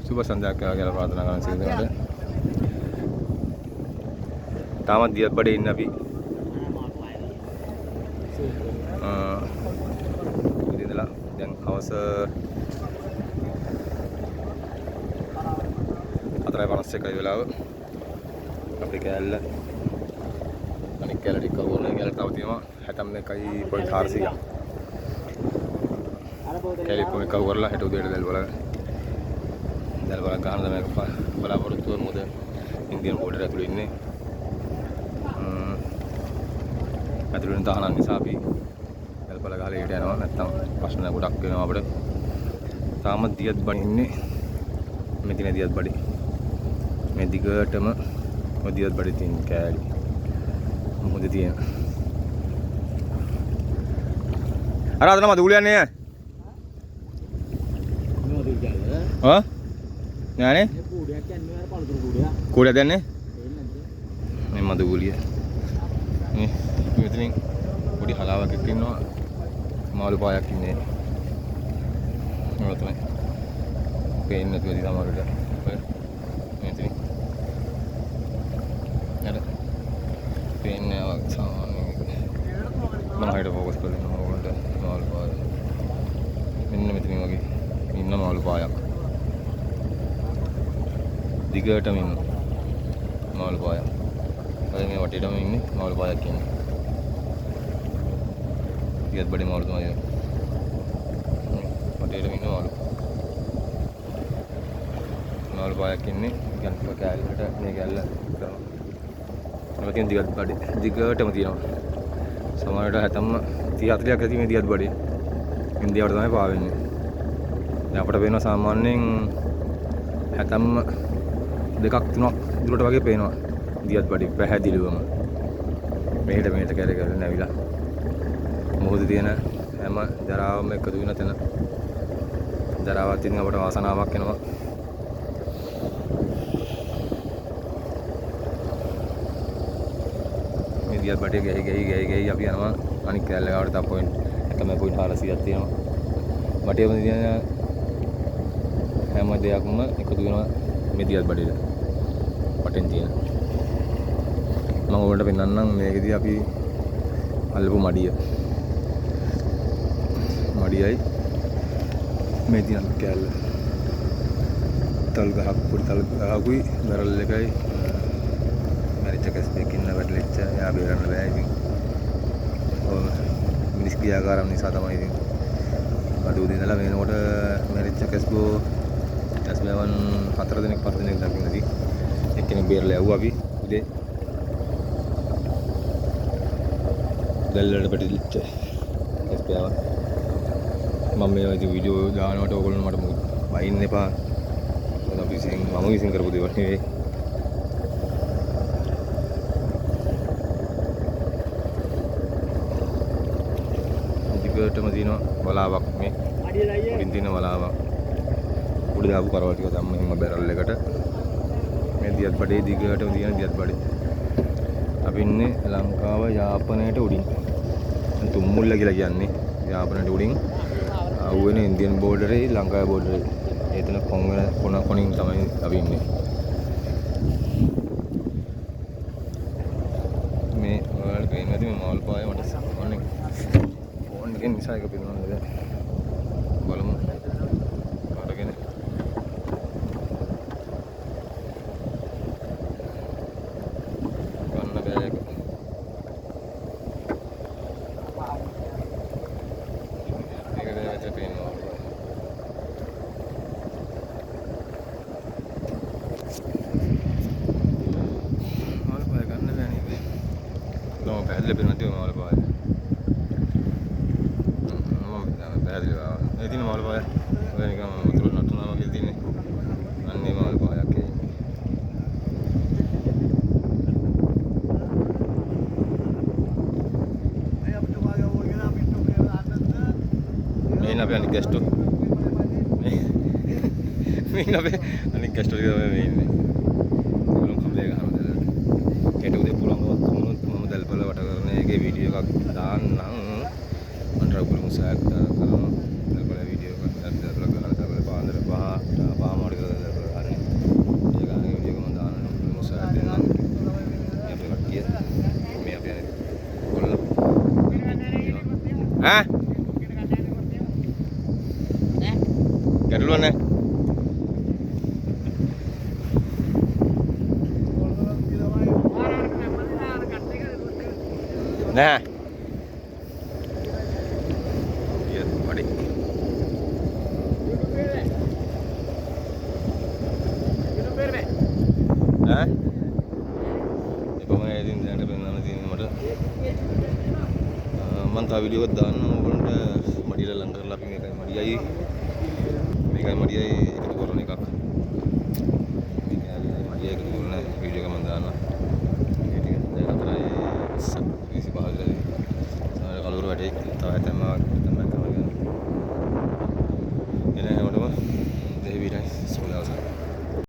සුබ සන්ධ්‍යාවක් වේවා කියලා ප්‍රාර්ථනා කරන සියලු දෙනාට. තාමත් දියත් බඩේ ඉන්න අපි. උදේ ඉඳලා දැන් හවස 4:51යි වෙලාව. අපේ කෑල්ල අනික් කෑල්ල ටික කවුරුන කෑල්ල තව තියෙනවා 71.400ක්. කෑලි ඔක්කොම එකව කරලා හෙට උදේට දැල් වල දැල් වල ගන්න තමයි බලාපොරොත්තු වෙන්නේ. මොකද ඉන්දියන් බෝඩර් ඇතුළේ ඉන්නේ. ඇතුළේ ඉන්න තහනම් නිසා අපි දැල් බල ගහලා එළියට යනවා. නැත්තම් ප්‍රශ්න ගොඩක් වෙනවා අපිට. තාම දියත් බඩ ඉන්නේ. මෙතන දියත් බඩේ. මේ දිගටම ඔය දියත් බඩේ තියෙන කෑලි. මොකද තියෙන. අර අතන මදුල යන්නේ ඈ. ඔව්. නෑනේ. කූඩයක් දැන්නේ? මේ මදු ගුලිය. මේ මෙතනින් පොඩි හලාවක් එක්ක ඉන්නවා. මාළු පායක් ඉන්නේ. ඔය තමයි. පේන්නේ නැතුව ඇති සමහරවිට. ඔය මෙතනින්. නේද? පේන්නේ නැහැ වගේ සාමාන්‍යයෙන් ඒක. මම හරියට ෆෝකස් කරලා ඉන්නවා ඔයගොල්ලන්ට මාළු පාය. මෙන්න මෙතනින් වගේ ඉන්න මාළු පායක්. දිගටම ඉන්න මාළු පායක්. ඔය මේ වටේටම ඉන්නේ මාළු පායක් ඉන්නේ. දියත් බඩේ මාළු තමයි ඔය. වටේටම ඉන්න මාළු. මාළු පායක් ඉන්නේ. නිකන් කෑල්ලට මේ කෑල්ල කරනවා. ඔය තියෙන දිගත් බඩේ දිගටම තියෙනවා. සමහරවිට හැතැම්ම 30 40ක් ඇති මේ දියත් බඩේ. ඉන්දියාවට තමයි පාවෙන්නේ. දැන් අපට පේනවා සාමාන්‍යයෙන් හැතැම්ම දෙකක් තුනක් දුරට වගේ පේනවා දියත් බඩේ පැහැදිලිවම. මෙහෙට මෙහෙට කැර කැර නැවිලා. මුහුදේ තියෙන හැම ජරාවම එකතු වෙන තැන. ජරාවක් තියෙන අපට වාසනාවක් එනවා. මේ දියත් බඩේ ගැහි ගැහි ගැහි ගැහි අපි යනවා අනික් කැලේ ගාවට තව පොයින්ට් එකම පොයින්ට් 400ක් තියෙනවා. වටේම තියෙන හැම දෙයක්ම එකතු වෙනවා මේ දියත් බඩේට. වටෙන් තියෙන. මම ඔයගොල්ලන්ට පෙන්නන්නම් මේකෙදි අපි අල්ලපු මඩිය. මඩියයි මේ තියෙන කැලල. තල් ගහක් පොඩි තල් ගහකුයි බැරල් එකයි මැරිච්ච කැස්පෙක් ඉන්න වැටලිච්ච එයා බේරන්න බෑ ඉතින්. ඔව් මිනිස් ක්‍රියාකාරම් නිසා තමයි ඉතින්. අද උදේ ඉඳලා වෙනකොට මැරිච්ච කැස්බෝ කැස්බෑවන් 4 දෙනෙක් 5 දෙනෙක් දකින්න ඉතින්. එක්කෙනෙක් බේරලා යවුවා අපි උදේ. දැල් වලට පැටලිච්ච කැස්බෑවන්. මම මේ ඉතින් වීඩියෝ දානකොට ඔයගොල්ලෝ මට මොකද බයින්න එපා. මොකද අපි විසින් මම විසින් කරපු දේවල් නෙවෙයි. දිගටම තියෙනවා වලාවක් මේ. උඩින් තියෙන වලාවක්. උඩ දාපු කරවල් ටික දැම්ම එහෙම බැරල් එකට. මේ දියත් බඩේ දිගටම තියෙන දියත් බඩේ. අපි ඉන්නේ ලංකාව යාපනයට උඩින්. දැන් තුම්මුල්ල කියලා කියන්නේ යාපනයට උඩින්. අහුවෙන ඉන්දියන් බෝඩරේ ලංකාවේ බෝඩරේ. එතන කොන් වෙන කොන කොනින් තමයි අපි ඉන්නේ. මේ ඔයාලට පේන්නේ නැති මේ මාළු පාය මට සාමාන්‍යයෙන් ෆෝන් එකෙන් නිසා එක පේනවා නේද? බලමු. අරගෙන ගන්න බෑ ඒක. ඒක දැන් මෙතන පේනවා. මාළු පාය ගන්න බෑ නේද? නෝ පැහැදිලි පේනවා නැතිව මාළු පාය. මම පැහැදිලිව ආවා. ඒ තියෙන මාළු පාය. ඔය නිකන් වතුර නටනවා වගේ තියෙන්නේ. අන්න ඒ මාළු පායක් ඒ ඉන්නේ. මේ ඉන්න අපේ අනිත් ගැස්ටෝ. මේ ඉන්න අපේ අනිත් ගැස්ටෝ ටික තමයි මේ ඉන්නේ. ඒගොල්ලෝ කම්බලේ ගහනවා දැන්. හෙට උදේ පුළුවන් කමක් වුණොත් මම දැල්පල වට කරන එකේ වීඩියෝ එකක් දාන්නම්. මම රඝුල මුසාක් කරනවා. දැල්පල වීඩියෝ එකක් දැල්පල ගහලා දැල්පල පාන්දර 5 5 මාට විතර දැල්පල කමක් නැහැ. නෑ. දියත් බඩේ. ඈ? එපමණයි ඉතින් දැනට පෙන්වන්න තියෙන්නේ මට. මං තව වීඩියෝ එකක් දාන්නම් ඕගොල්ලන්ට මඩියලා ලං කරලා අපි මේකයි මඩියයි එකතු කරන එකක්. මේකයි මඩියයි එකතු කරන වීඩියෝ එක මං දාන්නම්. ඒ ටික දැන් 4:20 25 විතර සමහර කලවර වැටේ තව හැතැම්මක් හැතැම්මක් කරනවා. එන හැමෝටම දෙහිවිරයි සුබ දවසක්.